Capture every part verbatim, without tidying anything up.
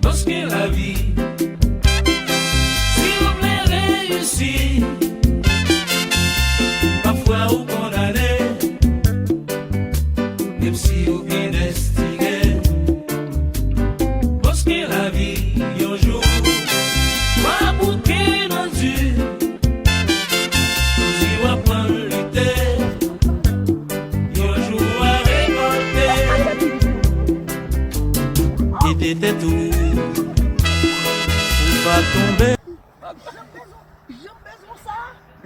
Paske lavi, si w vle reyisi, pafwa ou kondane, menm si ou byen destige. Paske lavi, yon jou, w a bouke nan di, si w aprann lite, yon jou w a rekòlte. Kite tèt ou, pou w pa tonbe. Jan bezwen, jan bezwen sa.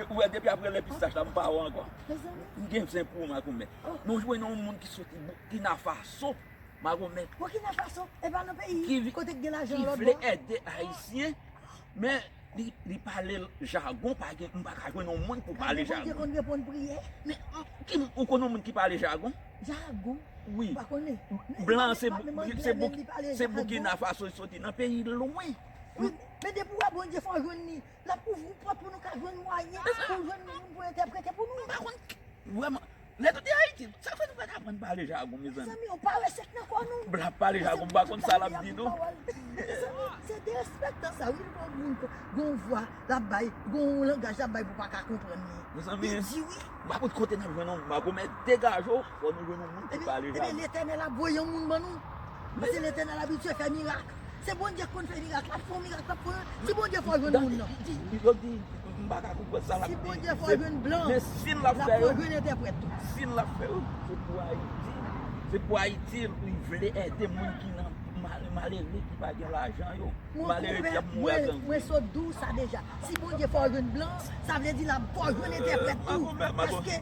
Ou wè, depi apre lè pistach la, m pa wè ankò. Mezanmi. M gen zen pou ou, makomè. Oh. Nou jwenn yon moun ki soti Burkina Faso, makomè. Burkina Faso, e pa nan peyi kote k gen lajan lòt bò. Ki vle ede Ayisyen, men li, li pale jagon, pa gen, m pa ka jwenn yon moun pou pale jagon. Bondye konn reponn priyè. Men, m, ki, ou konn yon moun ki pale jagon? Jagon? Wi. Ou pa konnen? Blan, se, se Burkina Faso, li soti nan peyi lwen. Wi, men depi w wè Bondye fè w jwenn li, l ap ouvri pòt pou nou ka jwenn mwayen pou jwenn moun pou entèprete pou nou. M pa konn vrèman. Lè nou te Ayiti, sa fè nou pa t aprann pale jagon, mezanmi? Mezanmi, yon parese k nan kò nou. L ap pale jagon, m pa konn sa l ap di, non. Mezanmi, se derespektan sa, wi, pou yon moun gon vwa l ap bay, gon langaj l ap bay pou w pa ka konprann li. Mezanmi, li di wi. M pa konn kote n ap jwenn yon makomè degaje w, fò nou jwenn yon moun ki pale jagon. Ebyen, Letènèl ap voye yon moun ban nou. Paske Letènèl abitye fè mirak. Se Bondye k konn fè mirak. L ap fè yon mirak, l ap fè yon. Si Bondye fè w jwenn moun nan. Yo di, m pa ka konprann sa l ap di. Si Bondye fè w jwenn blan, l ap fè w jwenn entèprèt tou. Si l ap fè yo, se pou Ayiti. Se pou Ayiti, li vle ede moun ki nan mal-, malere, ki pa gen lajan yo. Malere ki ap mouri ak grangou. Mwen sot di w sa deja. Si Bondye fè w jwenn blan, sa vle di l ap fè w jwenn entèprèt tou. Paske se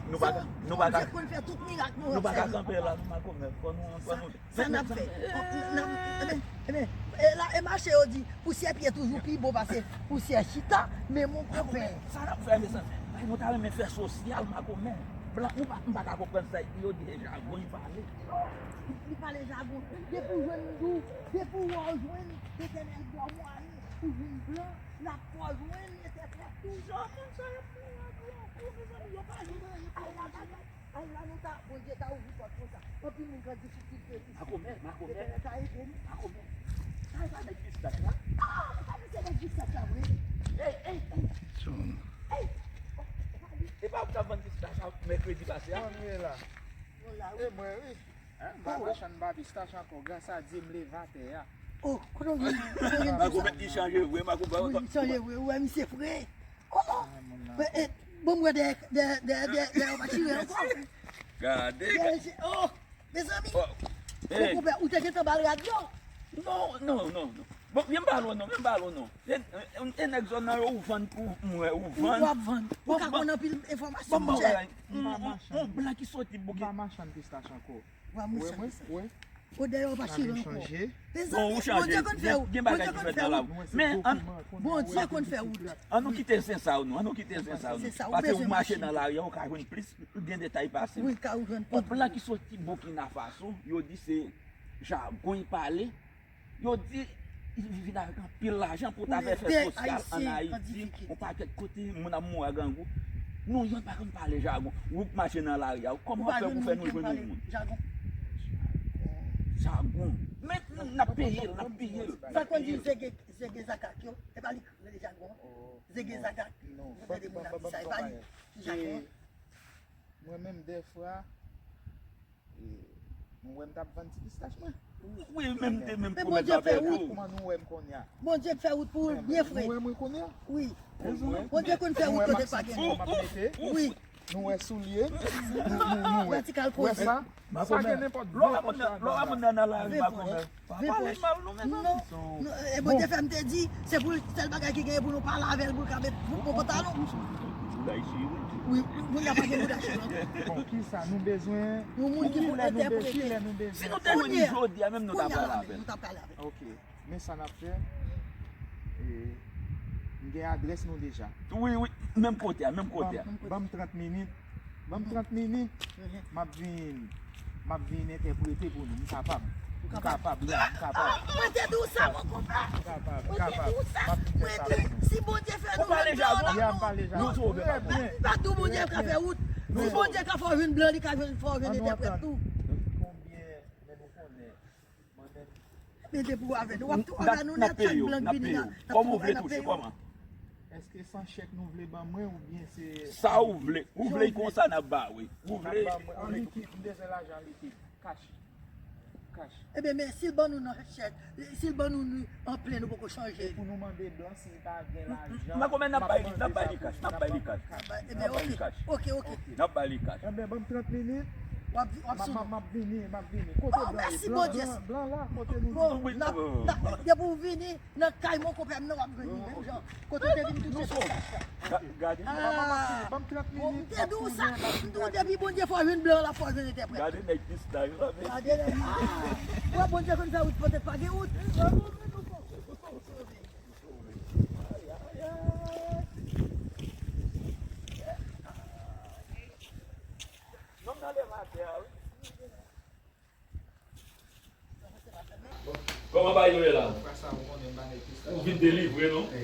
Bondye k konn fè tout mirak nou wè. Nou pa ka kanpe la, non, makomè. Fò nou, fò nou Sa n ap fè? N ap, ebyen, ebyen, e la, e mache yo di, pousyè pye toujou pi bon pase pousyè chita, men mon konpè. Sa n ap fè, mezanmi? Ay, nou ta renmen fè sosyal, makomè. Blan, nou pa, m pa ka konprann sa yo di, jagon y pale. Li pale jagon. Depi w jwenn dou, depi w wè w jwenn, Letènèl ba w mwayen pou jwenn blan, l ap fè w jwenn entèprèt tou. Jan moun sa yo fè la, blan, oh, mezanmi, yo pa jwenn anyen pou yo jwenn. Ay la, nou ta, Bondye ta ouvri pòt konsa. Anpil moun pran difikilte isi. Makomè, makomè. Letènèl ta ede nou. Makomè. Sa e pa nèg pistach la? Ah, ou pa di se nèg pistach la vre? Ey, ey, ey. Ey. E pa ou k t ap vann pistach la mèkredi pase a? Mwen ye la. Nou la, wi. E mwen, wi. Hein? M pa machann, m pa pistach ankò. Gras a Dye, m leve atè a. Oh, kote w vin? Kote w vin? Makomè, li chanje vre, makomè. Wi, li chanje vre. Ou wè misye fre. Oh! Ban m wè dèyè, dèyè, dèyè, dèyè, dèyè, ou pa chire ankò. Gade. Oh! Mezanmi! Mon konpè, ou te gentan ba l rad yo? Non, non, non, non. Bon, vin m pale w non, vin m pale w non. E, e, e nèg zòn nan yo, ou vann pou mwen, ou vann. Ou ap vann. Ou ka konn anpil enfòmasyon, monchè. Yon blan ki soti Bouki. M pa machann pistach ankò. Ou pa machann pistach. O, dèyè w pa chire ankò. Bon, ou chanje. Bondye konn fè wout. Gen bagay ki fèt nan lavi. Men, an, Bondye konn fè wout. An nou kite zen sa yo non, an nou kite zen sa yo non. Paske ou mache nan lari a, ou ka jwenn plis, ou gen detay pase m. Wi, ka ou jwenn plis. Yon blan ki soti Burkina Faso, yo di se jagon y pale. Yo di, li vin avèk anpil lajan pou ta fè fè sosyal ann Ayiti, yon pakèt kote moun ap mouri ak grangou. Nou, yon pa konn pale jagon. Ou k mache nan lari a, kòman w fè pou fè nou jwenn yon moun? Jagon. Men n ap peye l, n ap peye l. Sa konn di zege, zege zakak yo, e pa li k rele jagon an? Zege zakak. Ou tande moun ap di sa, e pa li ki jagon an? Mwen menm dèfwa, E, nou wè m t ap vann ti pistach mwen. Wi, menm te menm pwomèt m ap fè wout. Kòman nou wè m kounye a? Bondye fè wout pou ou byen fre. Nou wè mwen kounye a? Wi. Bondye konn fè wout kote pa gen moun. Wi. Nou wè soulye. Nou, nou, nou wè. Wè sa? Sa gen nenpòt ven pòch ladan. Lò a moun nan nan lari, pa konn. Pa pale mal non, mezanmi. Non, non, e Bondye fè m te di, se pou l, sèl bagay ki genyen pou nou pale avè l, pou l ka met bon pantalon. Wi, moun nan pa gen mouda cho ankò. Bon, kisa nou bezwen? Yon moun ki pou entèprete. Si nou te jwenn li jodi a menm, nou ta pale avè l. Nou ta pale avè l. Ok, men sa n ap fè. E, Gen adrès nou deja. Wi, wi, menm kote a, menm kote a. Ban m trant minit. Ban m trant minit. M ap vin, m ap vin entèprete pou nou. M kapab. M kapab, wi, m kapab. Mwen te di w sa, mon konpè. M kapab, m kapab. M ap vin fè sa pou nou. Si Bondye fè nou vin deyò nan nou. M pa di w Bondye ka fè wout. Si Bondye ka fè w vin blan, li ka fè w vin entèprèt tou. Konbyen, men nou konnen. Men depi w avè nou, w ap tou anba nou nèt, chak blan k vini nan, n ap tou anba nan peyi w. Èske se an chèk nou vle ban mwen oubyen se. Sa ou vle. Ou vle l konsa, n ap ba ou. Ou vle. N ap ba mwen an likid, m bezwen lajan an likid. Kach. Kach. Ebyen, men si l ban nou nan chèk, si l ban nou li an plen, nou poko chanje li. E pou nou mande blan si li pa gen lajan. M pa konprann, n ap bay li, n ap bay li kach, n ap bay li kach. N ap bay li kach. Oke, oke. N ap bay li kach. Enben, ban m trant minit. W ap sou. M ap vini, m ap vini. Kote blan ye? Blan, blan, blan la, kote nou ye? Depi w vini nan kay mon konpè m nan, w ap jwenn li menm jan. Kote w te vin tou se pou sa. Gade. Ban m trant minit. M te di w sa. M di w depi Bondye fè w jwenn blan, l ap fè w jwenn entèprèt. Gade nèg pistaj la, mesye. Gade nèg. Wè, Bondye konn fè wout, poutèt pa gen wout. Nonm nan leve atè a, wi. Kòman bagay yo ye la? Ou vin delivre, non? M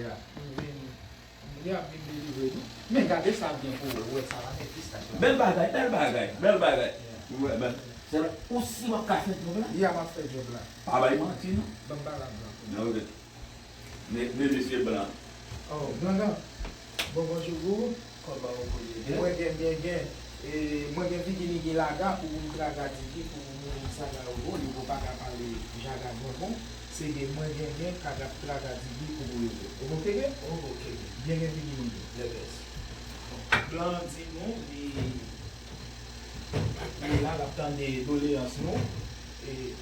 vin, m vin delivre tou. Men gade sa byen pou ou wè sa la, men pistaj la. Bèl bagay, bèl bagay, bèl bagay. Ou wè, bèl. Ou si w ap ka fè djòb la? Ya, m ap fè djòb la. Pa bay manti, non. Ban m bagay blan pou ou. Men, men mesye blan. Oh, blan blan. Bon, bonjou pou ou. Kòman ou ye? Mwen gen, byen gen. E, mwen gen Vigi Migi Laga, Koubou Traga Digi, Koubou Mouri Saga Robo, Yogo pa ka pale, Jaga Bonbon. Se gen mwen gen gen, Kaga Traga Digi, Koubou Yogo. Ou bon, Kege? Ou bon, Kege. Byen gen, Vigi Migi. Lèbès. Bon, blan di nou, li, li la, l ap tande doleyans nou. E,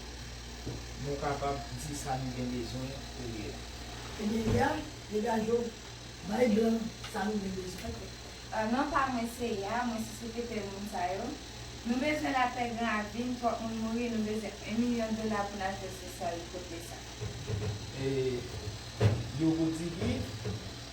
nou kapab di sa nou gen bezwen pou li a. Ebyen, ya, degaje w, bay blan sa nou gen bezwen. Non pa mwen se Ya, mwen se sekretè moun sa yo. Nou bezwen lapè Gran Ravin, twòp moun mouri, nou bezwen en milyon dola pou n achte sosyal kote sa. E, Yogo Digi,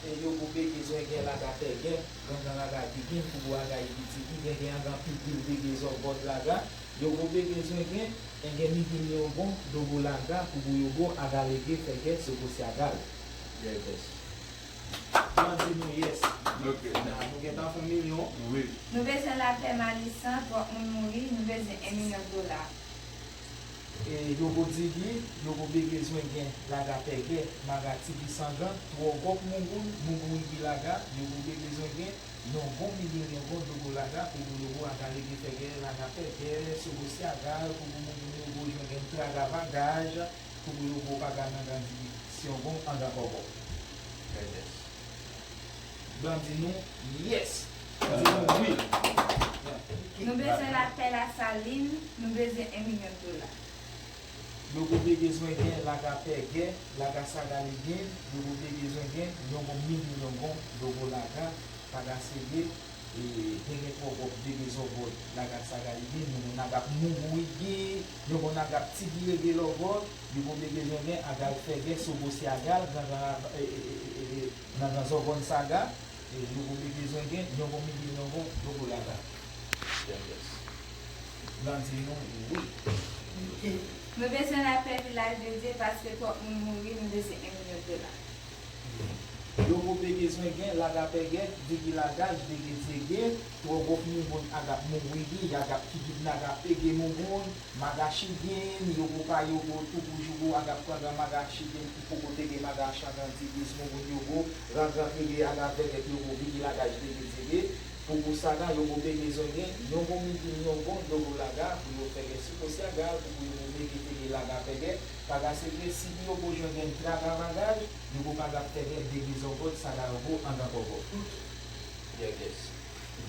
e, Yogo Bege Zwengen, Laga Pègen, Gangan Laga Digin, Koubou Aga Igi Digi, Genge Angan Pigil Bege Zògòd Laga, Yogo Bege Zwengen, Engen Migil Nyongon, Dogo Laga, Koubou Yogo, Aga Lege, Fègè, Sogo Syagal. Yèbès. Blan di nou yès. Ok. Nou gentan fè milyon. Wi. Nou bezwen lapè Malisan, twòp moun mouri, nou bezwen en milyon dola. E, Yogo Digi, Yogo Bege Zwengen, Laga Pègè, Maga Tigi Sangan, Twò Gòp Mougoun, Mougoun Igi Laga, Yogo Bege Zwengen, Nyongon Migil Nyongon, Dogo Laga, Koubou Yogo, Aga Lege Fègè, Laga Pègè, Sogo Syagal, Koubou Mougoun Yogo, Zwengen Traga Vagaj, Koubou Yogo, Paga Nangan Digi Syongon, Angan Kòkò. Yèbès. Blan di nou yès. Di nou wi. Nou bezwen lapè Lasalin, nou bezwen en milyon dola. Yogo Bege Zwengen, Laga Pègè, Laga Saga Ligin, Yogo Bege Zwengen, Nyongon Migil Nyongon, Dogo Laga, Paga Sege, e, Genge Twò Gòp Bege Zògòd, Laga Saga Ligin, Nyongon Nagap Mougoun Igi, Nyongon Nagap Tigi Rege Lògòd, Yogo Bege Zwengen, Agal Fègè, Sogo Syagal, Gangan, e, e, e, e, e, Nangan Zògòn Saga, e, Yogo Bege Zwengen, Nyongon Migil Nyongon, Dogo Laga. Yèbès. Blan di nou wi. Nou bezwen lapè Vilaj de Dye paske twòp moun mouri, nou bezwen en milyon dola. Yogo Bege Zwengen, Laga Pègè, Digi Lagaj, Dege Dege, Twò Gòp Mougoun, Agap Mougoun Igi, Yagap Kigib Naga Pege Mougoun, Maga Chigin, Yogo Pa Yogo, Toukou Jougo, Agap Kangan, Maga Chigin, Kipoko Tege, Maga Changan, Dibis Mougoun Yogo, Rangan Tege, Aga Vègèt Yogo, Vigi Lagaj, Dege Dege, Pougou Saga, Yogo Bege Zwengen, Nyongo Migil Nyongon, Dogo Laga, pou yo fè gen Siko Syaga, Pougou Yogo Bege Tege Laga Pègè, Paga Sege, Sigi Yogo Zwengen, Traga Vagaj, Yogo Paga Pègè, Dege Zògòd, Saga Yogo, Angan Kògò. Yègès.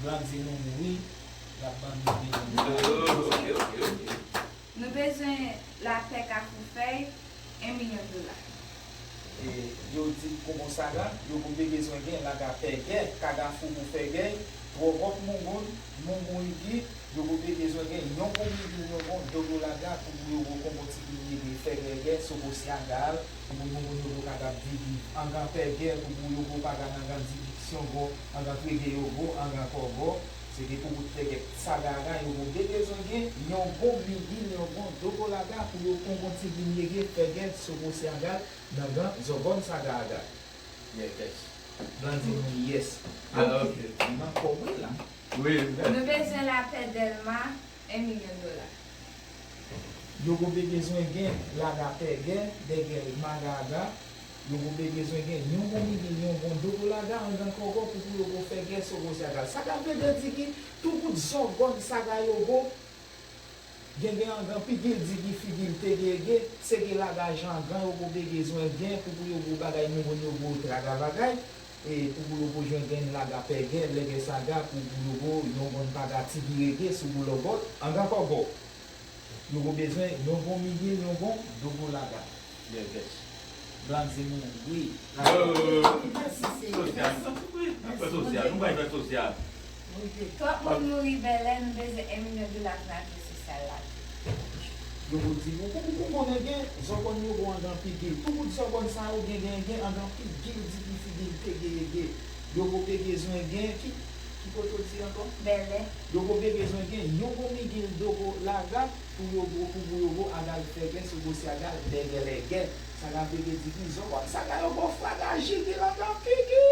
Blan di nou wi, y ap ban nou wi. Nou bezwen lapè Kafou Fèy, en milyon dola. E, yo di Kobo Saga, Yogo Bege Zwengen, Laga Pègè, Kaga Fougou Fègèy, Wòkòt Moungoun, Moungoun Igi, yo go bezwen gen yon bon migil, yon bon dogo laga pou pou yo go kongo ti pi yege fè gègè, sogo syagal, pou pou Moungoun yo go ka gab viv angan pègè, pou pou yo go pa gad angan diviksyon go, angan trege yo go, angan kògò, se gen pou bout tègèt saga aga, yo go bezwen gen yon bon migil, yon bon dogo laga pou yo kongo ti pi yege fè gègè, sogo syagal, nangan zògòn saga aga. Yèkès. Blan di nou yès. Ah, ok. Nan kò mwen la. Wi, wi. Nou bezwen lapè Dèlma, en milyon dola. Yo go bezwen gen laga pègè, dègè magaga. Yo go bezwen gen yon bon migil, yon bon dogo laga, angan kògò pou pou yo go fè gè sogo syagal. Sa ka vle di ki tou bout zògòn saga yo go, Gengen angan pigil digi figil tege ege, sege laga jangan yo go bezwen gen pou pou yo go bagay nou bon yo go traga bagay, e pou pou yo go jwenn gen laga pègè, lègè saga pou pou yo go yon bon paga tigi rege sou boulògòt, angan kògò. Yo go bezwen yon bon migil, yon bon dogo laga. Blan di nou wi. Sosyal. Wi, n ap fè sosyal. Nou pral fè sosyal. Twòp moun mouri bèlè, nou bezwen en milyon dola pou n al fè sosyal la tou. Yo go di nou, pou pou pou konnen gen, zògòn yo go angan pigil. Tou bout zògòn sa yo gen, gen, gen angan pigil, digi figil, tege ege. Yo go bezwen gen, ki, ki kote w di ankò? Bèlè. Yo go bezwen gen, yon bon migil dogo laga, Pou yo go, pou pou yo go, agal fègè, sogo syagal, dègè lègè. Sa ka vle di ki zògòn saga yo go fraga jigi langa figi.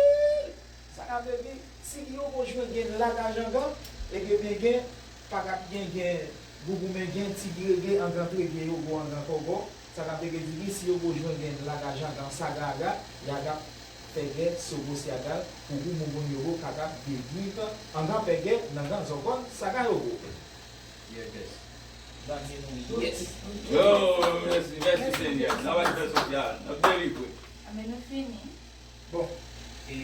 Sa ka vle di, si yo go jwenn gen laga jangan, ebyen gen, pa ka gen gen gougou men gen, tigi rege, angan trege yo go angan kògò. Sa ka vle di ki si yo go jwenn gen laga jangan saga aga, yaga fègè, sogo syagal, pou pou moun moun yo go kaka degwit, angan fègè, nangan zògòn saga yo go. Yes. Bandi nou yes. Yo, mèsi, mèsi Senyè. N ap al fè sosyal, n ap delivre. Anben nou fini. Bon, e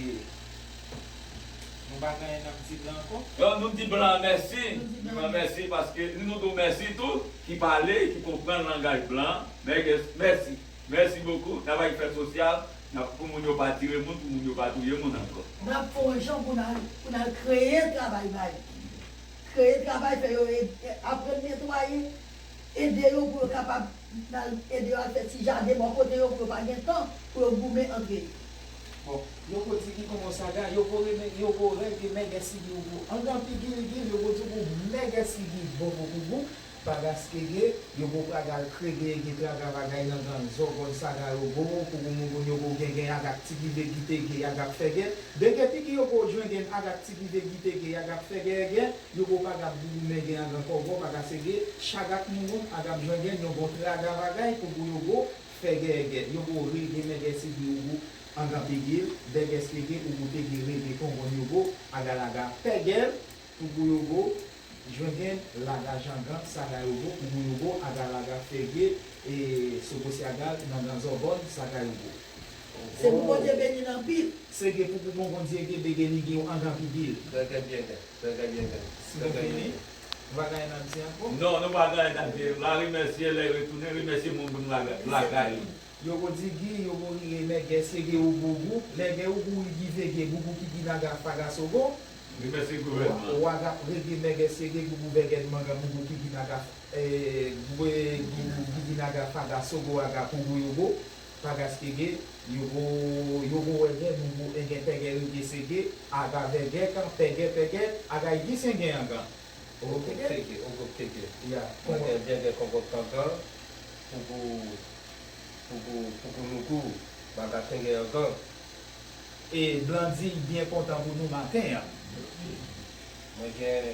nou pa gen anyen n ap di blan ankò? Yo, nou di blan mèsi. Nou di blan mèsi paske nou di w mèsi tou ki pale, ki konprann langaj blan. Mèsi. Mèsi bokou. N ap al fè sosyal, n ap pou moun yo pa tire moun, pou moun yo pa touye moun ankò. N ap fè yon jan pou n al, pou n al kreye travay ba yo. Kreye travay, fè yo ed-, aprann netwaye, ede yo pou yo kapab al ede yo al fè ti jaden bò kote yo pou yo pa gen tan pou yo goumen antre yo. Bon, yo ko di ki konpon saga, yo ko reme, yo ko rege mègè sigi ou pou angan pigil gil, yo ko di pou mègè sigi bon pou pou gou, pagaskege, yo ko pragal krege ege traga bagay nan gan zògòn saga yo go, pou pou moun yo ko gen gen agak ti give gitege agak fègè, dege piki yo ko jwen gen agak ti give gitege agak fègè gen, Yo go pa gab gougou mègè angan kògò pa ka sege, chagak moun moun a gab jwengen yon bon traga bagay pou pou yo go fè gègè, yo go rege mègè sigi ougou angan pegil, bègè sege ougou tege rege kongon yo go aga laga pègèl, pou pou yo go jwengen laga jangan saga yo go, pou pou yo go aga laga fègè, e, sogo syagal nangan zògòn saga yo go. Se pou Bondye beni n anpil. Sege pou pou bon Bondye ge bege li gen yon angan pigil. Trè trè byen. Trè trè byen. Si nou fini, nou pa gen anyen n ap di ankò? Non, nou pa gen anyen n ap di. N a remèsye lè yo retounen, remèsye moun pou nou lagay. Yo go di gi, yo go rire mègè sege ou gougou, lègè ou gouri gi vege gougou ki gi naga faga sogo. Remèsye gouvènman. Ou aga rege mègè sege gougou vègè manga gougou ki gi naga, e, gougou ki gi naga faga sogo aga kougou yo go. Pagaskege, yo go, yo go wè gen nou go engen pègè rege sege, aga vègè kan pègè pègè, aga igi sengen angan. Ogo tege, ogo tege. Ya. Mwen gen byen gen kongo tangan, pou pou, pou pou, pou pou nou gou, baga tengen angan. E Blandy byen kontan pou nou maten an. Mwen gen,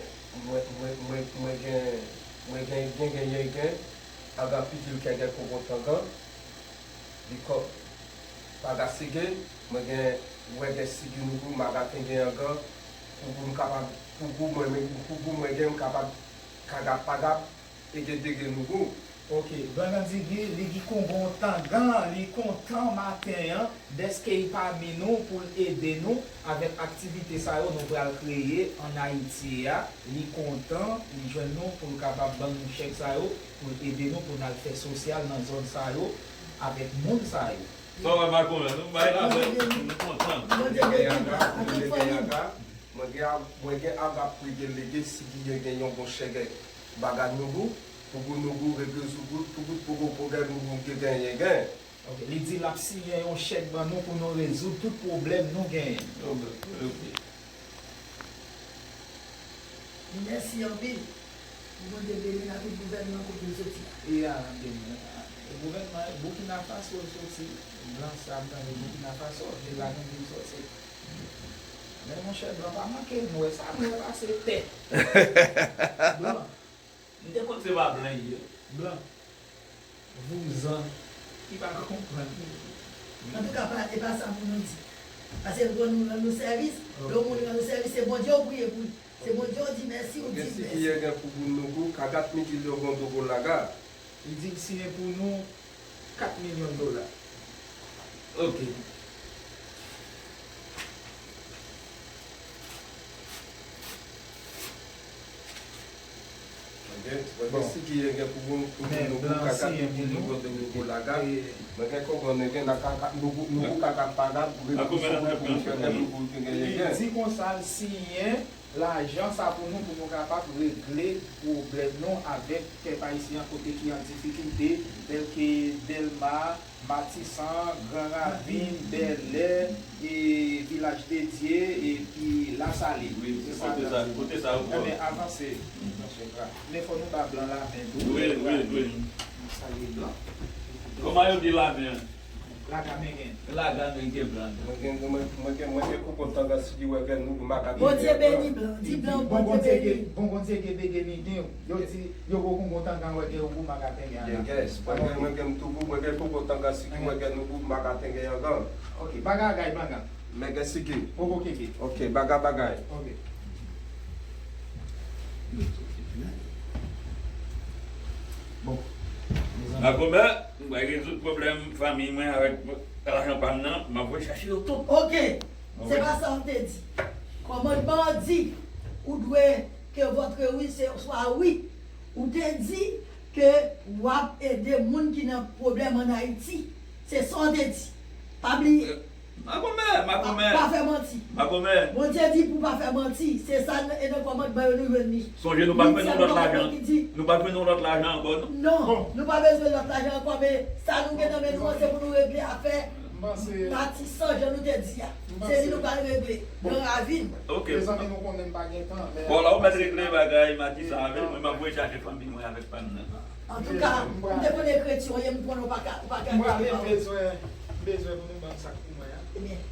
mwen, mwen, mwen, mwen gen, mwen gen, gen, gen, gen, gen, angan pigil kè gen kongo tangan. Bikòp, paga sege, mwen gen wègè sigi nougou, maga tengen angan, pou pou m kapab, pou pou mwen, mwen, pou pou mwen gen m kapab, kagap pagap, ege dege nougou. Ok, Blandy di li gi kongon tangan, li kontan maten an, dèske li pami nou pou l ede nou avèk aktivite sa yo nou pral kreye ann Ayiti a. Li kontan, li jwenn nou pou l kapab ban nou chèk sa yo, pou l ede nou pou n al fè sosyal nan zòn sa yo avèk moun sa yo. Sa w wè Makonlè, nou bay la, nou kontan. Bondye beni nou. Bondye beni nou. Mwen gen, mwen gen Arab ki delege, si ki gen, gen yon bon chèk bagay Nougou, pou Nougou regle sou tout, tout, tout poko pwoblèm Nougou gen, genyen, gen. Ok, li di l ap siyen yon chèk ban nou pou nou rezoud tout pwoblèm nou genyen. Ok, ok. Mèsi anpil. Pou Bondye beni n ak tout gouvènman kote l soti a. E a, beni. Gouvènman Burkina Faso l soti. Blan sa m tande Burkina Faso, de la nou vin soti. Men monchè, blan pa manke, nou wè sa, nou wè pase tè. Blan. M te konn se pa blan li ye. Blan. Vouzan. Ki pa konprann. Antouka, pa, e pa sa pou nou di. Paske l konn nou rann nou sèvis. Lè yon moun rann nou sèvis, se Bondye ou priye pou li. Se Bondye ou di mèsi, ou di l mèsi. Gen si ki gen pou Nougou, ka kat milyon gondo pou laga. Li di l siyen pou nou kat milyon dola. Ok. Ok. Mwen gen si ki gen pou, pou, pou Nougou, ka kat milyon gondo pou laga. Mwen gen konprann, mwen gen la ka, ka, Nougou, Nougou ka kat pa kat pou regle sou pou, pou fè Nougou ki genyen. Li di konsa l siyen lajan sa pou nou, pou nou kapab regle pwoblèm nou avèk pèp ayisyen an kote ki an difikilte, tèlke Dèlma, Matisan, Gran Ravin, Bèlè, e Vilaj de Dye, epi Lasalin. Wi, se kote sa, kote sa yo pran. Enben, avanse, monchè Gra. Men fò nou ba blan lamen tou. Wi, wi, wi. Nou salye blan. Kòman yo di lamen an? Laga men gen. Laga men gen blan. Mwen gen, mwen, mwen gen, mwen gen koko tanga si ki wè gen nou pou maga. Bondye beni blan. Di blan, Bondye beni. Bon, Bondye gen, Bondye gen bege ni gen. Yo di, yo poko bon tanga wè gen ou pou maga tenge a. Yes, mwen gen, mwen gen tou pou, mwen gen koko tanga si ki wè gen nou pou maga tenge a gan. Ok, baga agay, baga. Mwen gen si ki. Poko kenbe. Ok, baga bagay. Ok. Bon. Makomè, m pral rezoud pwoblèm fanmi mwen avèk lajan pa m nan, m ap voye chache yo tout. Ok. Se pa sa w te di. Kòmandman an di, ou dwe ke votre oui se swa wi. Ou te di ke w ap ede moun ki nan pwoblèm ann Ayiti. Se sa w te di. Pa bliye. Makomè, makomè. Pa, pa fè manti. Makomè. Bondye di pou pa fè manti. Se sa e nan kòmandman yo nou jwenn li. Sonje nou pa jwenn yon lòt lajan. Nou pa jwenn yon lòt lajan ankò, non? Non, nou pa bezwen lòt lajan ankò, men sa nou gen nan men nou an, se pou nou regle afè Matisan, jan nou te di a. Se li nou pral regle. Gran Ravin. Ok. Mezanmi, nou konnen m pa gen tan, men. Bon, la ou mèt regle bagay Matisan avè mwen, m ap voye chache fanmi mwen avèk pa m nan. Antouka, m te konnen kretyen w ye, m konnen w pa ka, w pa ka. M bezwen, m bezwen pou nou ban m sa k pou mwen an. Ebyen.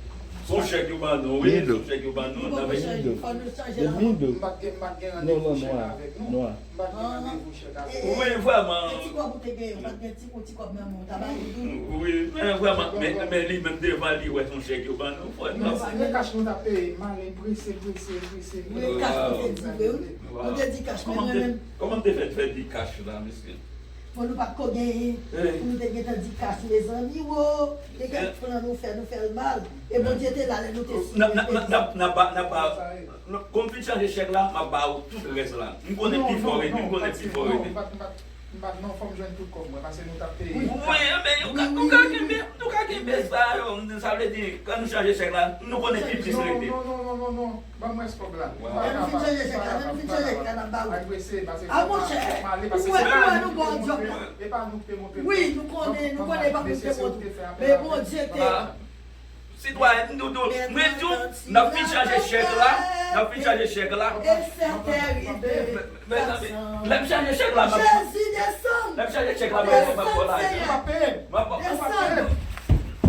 Se yon chèk yo ban nou, wi, se yon chèk yo ban nou. Li poko chanje, fò nou chanje la. M pa t gen, m pa t gen randevou chèk avèk nou. M pa t gen randevou chèk avèk nou. Wi, vrèman. Se ti kòb ou te genyen, ou pa t gen ti, yon ti kòb nan men w, ta ba nou tou. Wi, men vrèman, men, men li menm devan li wè se yon chèk yo ban nou, fò nou. Men kach nou t ap peye, malen prese, prese, prese. Wi, kach nou te di vre, wi. Nou te di kach, men mwen menm. Kòman m te fè, fè di kach la, mesye? Bon, nou pa t ko genyen pou nou te gentan di kach, mezanmi, wo. E kèk plan nou fè, nou fè l mal. E Bondye te la lè nou te siyen. N ap, n ap, n ap, n ap, n ap, n ap, n ap, n ap, kòm fin chanje chèk la, m ap ba ou tout rès la. M konnen pi fò rete, m konnen pi fò rete. M pa t, m pa t, m pa t, non, fò m jwenn tout kòb mwen, paske nou t ap peye. Wi, men nou ka, nou ka kenbe, nou ka kenbe sa yo, sa vle di, kan nou chanje chèk la, nou konnen pi plis rete. Non, non, non, non, non, non. Ban m rès kòb la. Lè nou fin chanje chèk la, lè nou fin chanje chèk la, n ap ba ou. A monchè, ou wè, ou wè nou ba w djòb la. Wi, nou konnen, nou konnen e pa pou nou te montre. Men Bondye te. Sitwayen, nou, nou, mwen di w, n ap fin chanje chèk la, n ap fin chanje chèk la. E sèt è rive. Mezanmi, lè m chanje chèk la, m ap, Jezi, desann. Lè m chanje chèk la, m ap, m ap ba w lajan. M ap, m ap, desann.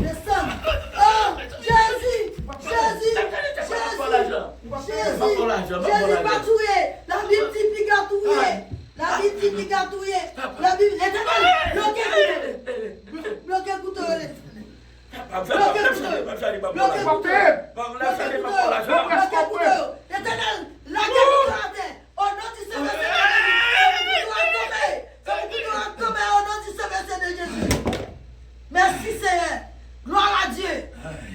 Desann. Oh, Jezi, Jezi, Jezi, Jezi, Jezi pa touye. Labib di piga touye. Labib di piga touye. Labib, Letènèl, bloke kouto. Bloke kouto yo, Letènèl. Bloke kouto yo. Bloke kouto yo. Bloke kouto yo. Letènèl, lage kouto atè. Au nom du Saint Esprit de Jésus, fè pou kouto a tonbe. Fè pou kouto a tonbe au nom du Saint Esprit de Jésus. Mèsi, Senyè. Glwa a Dye.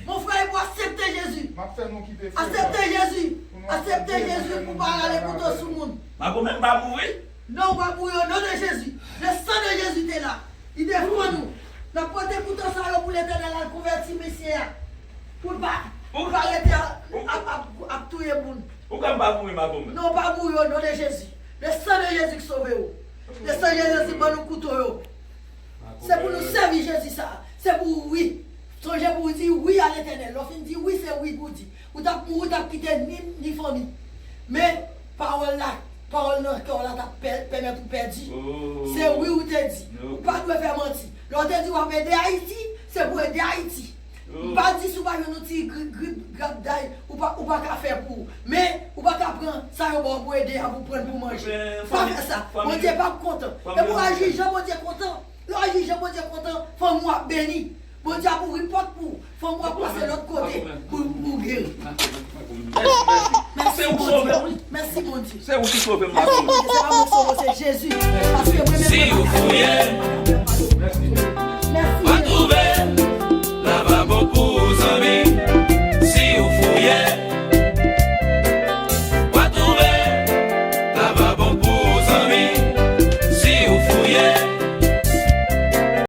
Mon frè, pou aksepte Jezi. Aksepte Jezi. Aksepte Jezi pou pa rale kouto sou moun. Makomè, m pa mouri. Non, ou pa mouri au nom de Jésus. Le sang de Jésus te la. Li defann nou. N ap pote kouto sa yo pou Letènèl al konvèti mesye a. Pou l pa, pou l pa rete ap, ap, ap, ap touye moun. Ou kwè m pa mouri, makomè? Non, pa mouri, o non de Jezi. Le san de Jezi ki sove w. Le san de Jezi ban nou kouto yo. Se pou nou sèvi Jezi sa. Se pou wi. Sonje pou w di wi a Letènèl. Lè w fin di wi, se wi pou w di. Ou t ap mouri, ou t ap kite ni, ni fanmi. Men, pawòl la, pawòl nan kè w la t ap pè-, pèmèt ou pèdi. Se wi ou te di. Ou pa dwe fè manti. Lè w te di w ap ede Ayiti, se pou ede Ayiti. M pa di si w pa jwenn yon ti gri-, gri-, grap day, ou pa, ou pa ka fè pou ou. Men, ou pa ka pran sa yo ba w pou ede a pou pran pou manje. Pa fè sa. Bondye p ap kontan. Epi w aji jan Bondye kontan. Lè w aji jan Bondye kontan, fanmi w ap beni. Bondye ap ouvri pòt pou ou. Fanmi w ap pase lòt kote pou, pou geri. Mèsi Bondye. Mèsi Bondye. Se ou ki sove m, makomè. Mèsi Bondye. Se pa mwen ki sove w, se Jezi. Paske mwen menm, mwen pa ka fè.